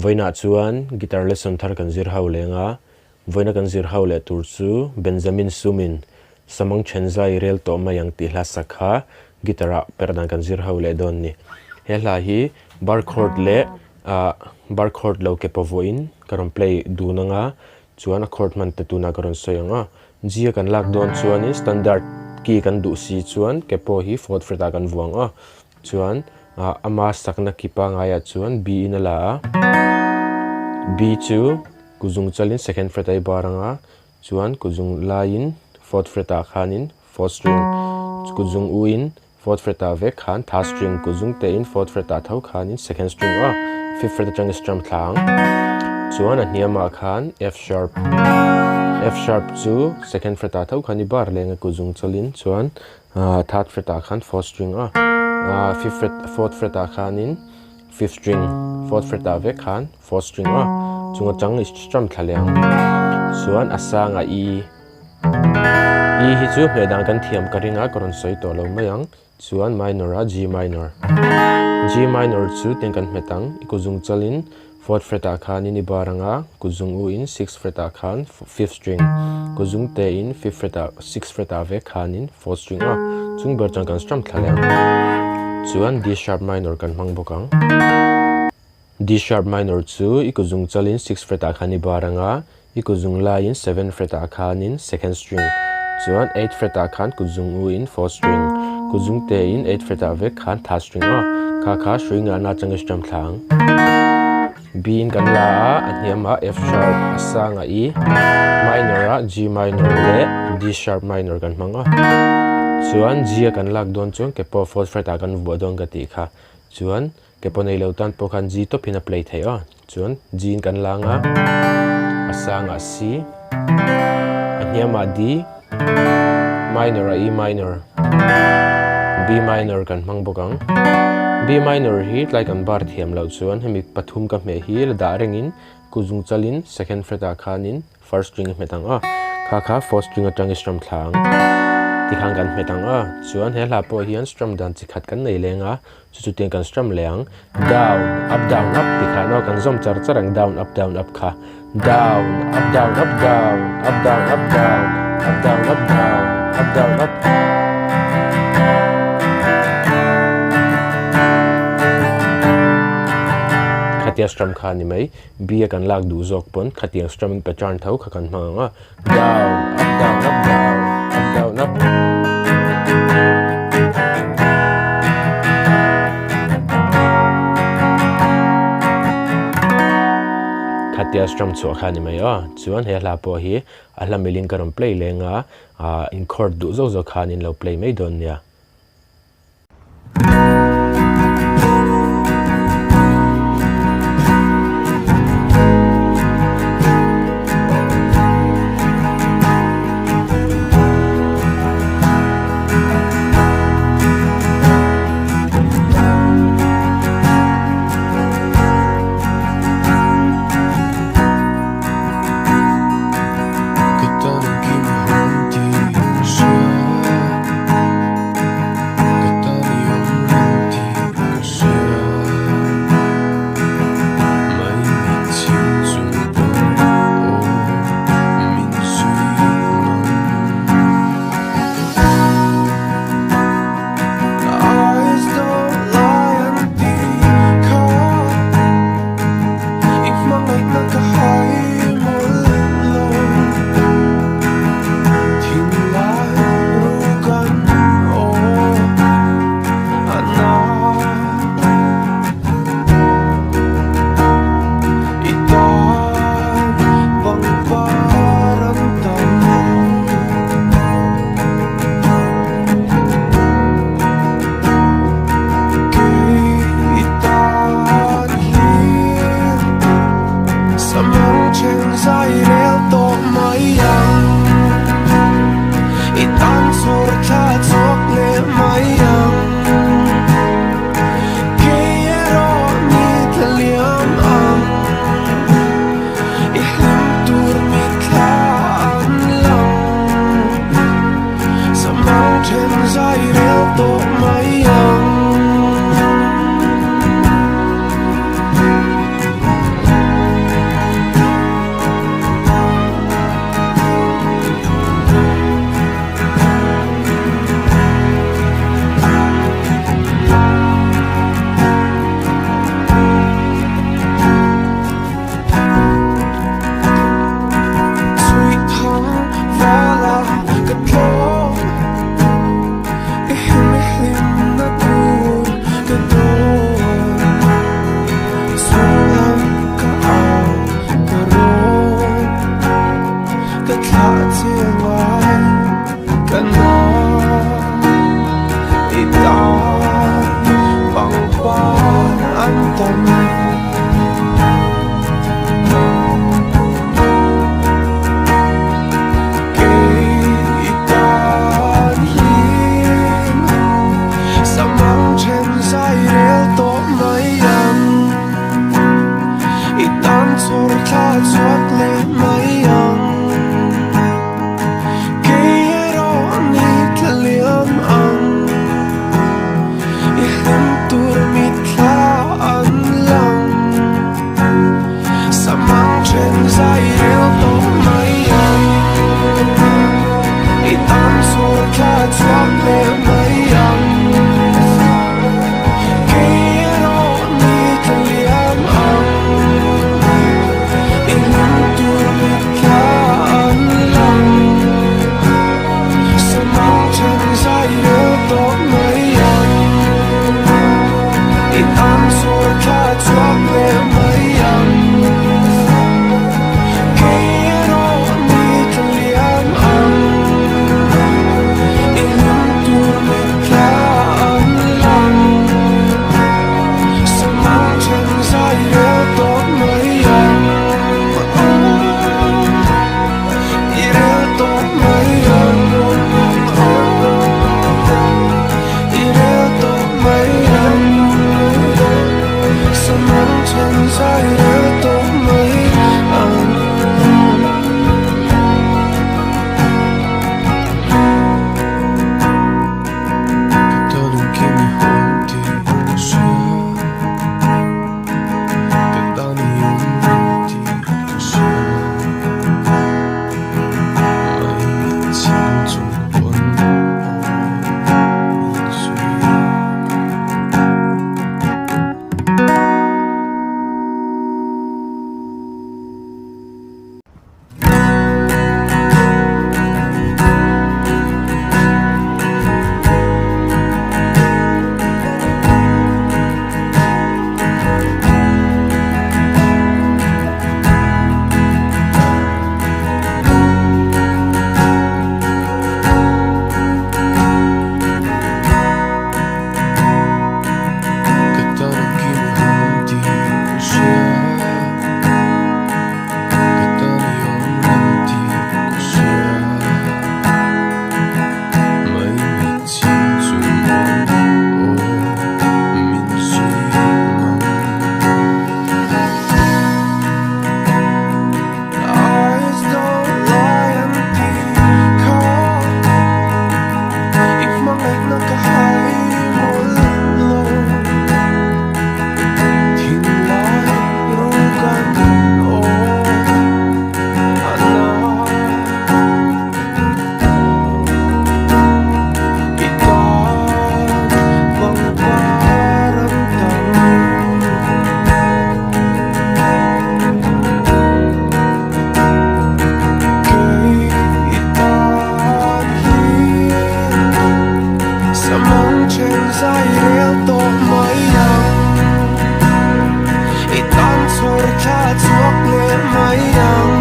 Vawiinah chuan guitar lesson thar kan zir ho leng a, vawiina kan zir ho leh tur chu Benjamin Sumin Samang Thenzai rel tawh mai ang tih hla sak kha guitar ah perh dan kan zir ho leh dawn ni. He hla hi bar chord leh ah bar chord lo ke pawh vawiin ka rawn play dun ang a, chuan a chord hman te tunah ka rawn sawi ang a. G a kan lak dawn chuanin standard key kan duh si chuan ke pawh hi fourth fret ah kan vuang a, chuan ah ama sakna ki pangaiah chuan B in a la a, B chu kuzung chalin second fret a i bar ang a, chuan kuzung laiin fourth fret ah khanin fourth string kuzung u in Fourth fret ah vek khan third string kut zung te in fourth fret ah tho khan in second string aw fifth fret atang strum thla ang. Chuan a hniam ah khan F sharp F sharp chu second fret ah tho khan i bar leng a kut zung chawl in chuan third fret ah khan fourth string aw fifth fret fourth fret ah khan in fifth string fourth fret ah vek khan fourth string aw chung atang i strum thla leh ang. Chuan a sang ah E. E hi chu hmeh dan kan thiam ka ring a, ka rawn sawi tawh lo mai ang. Chuan minor a G minor. G minor chu tiang kan hmet ang, i kut zung chalin fourth fret ah khanin i bar ang a, kut zung u in sixth fret ah khan fifth string, kut zung te in fifth fret ah sixth fret ah vek khanin fourth string a, chung ber chuan kan strum thla leh ang. Chuan D sharp minor kan hmang bawk ang. D sharp minor chu i kut zung chalin sixth fret ah khan i bar ang a, i kut zung laiin seventh fret ah khanin second string, chuan eighth fret ah khan kut zung u in fourth string, kut zung te in eighth fret ah vek khan third string aw, kha kha hrui ngahna atanga strum thla ang. B in kan la a, a hniam ah F sharp, a sang ah E minor ah G minor leh D sharp minor kan hmang a, chuan G a kan lak dawn chuan ke pawh fourth fret ah kan vuah dawn ka tih kha, chuan Ke pawh nei lo tan pawh khan G tawp in a play theih a, chuan G in kan lang a, a sangah C, a hniamah D, minor ah E minor, B minor kan hmang bawk ang. B minor hi tlai kan bar thiam loh chuan hemi pathum ka hmeh hi la dah rengin kuzung chalin second fret ah khanin First string a hmet ang a, kha kha fourth string atangin strum thla ang tikhan kan hmet ang a, chuan he hla pawh hian strum dan chi khat kan nei leng a, chu chu tiang kan strum leh ang, down up down up tikhan aw kan zawm char char ang down up down up kha, down up down up down up down up down up down up down up down up. Khatia strum kha a ni mai. B a kan lak duh zawk pawn khatiang strumming pattern tho kha kan hmang ang a, down, up down up down, up down up. Khatia strum chhuah kha a ni mai aw, chuan he hla pawh hi a hla milin ka rawn play leng a, ah in chord duh zawk zawk khan in lo play mai dawn nia. chhawr thla chhuak leh mai ang. Kei erawh ni tla liam ang. I hlim tur mitthla an lang. Samang then zai rel tawh mai ang. I tan chhawr thla chhuak leh mai ang. Kei erawh ni tla liam ang. I hlim tur mitthla an lang. Samang then zai rel tawh mai ang. I tan chhawr thla chhuak leh mai ang. Kei erawh ni tla liam ang. I hlim tur mitthla an lang. Samang then zai rel tawh mai ang. I rel tawh mai ang. I rel tawh mai ang. Samang then zai rel tawh mai ang. Ka tan engkim i huam tih ka hria. Ka tan i awm reng tih ka hria. Mai chhing chung pawn aw min zui. Ka tan engkim i huam tih ka hria. Ka tan i awm reng tih ka hria. Mai mit chhing chung pawn aw min zui ngam. Eyes don't lie an tih kha. I hmangaihna ka hai mawlh lo. Thinlai rukan aw a na. I tan pangpar an tam. Kei i tan hlir samang then zai rel tawh mai ang. I tan chhawr thla chhuak leh mai ang.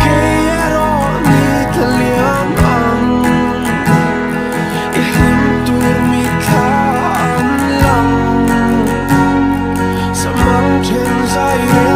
Kei erawh ni tla liam ang. I hlim tur mitthla an lang. Samang then zai rel.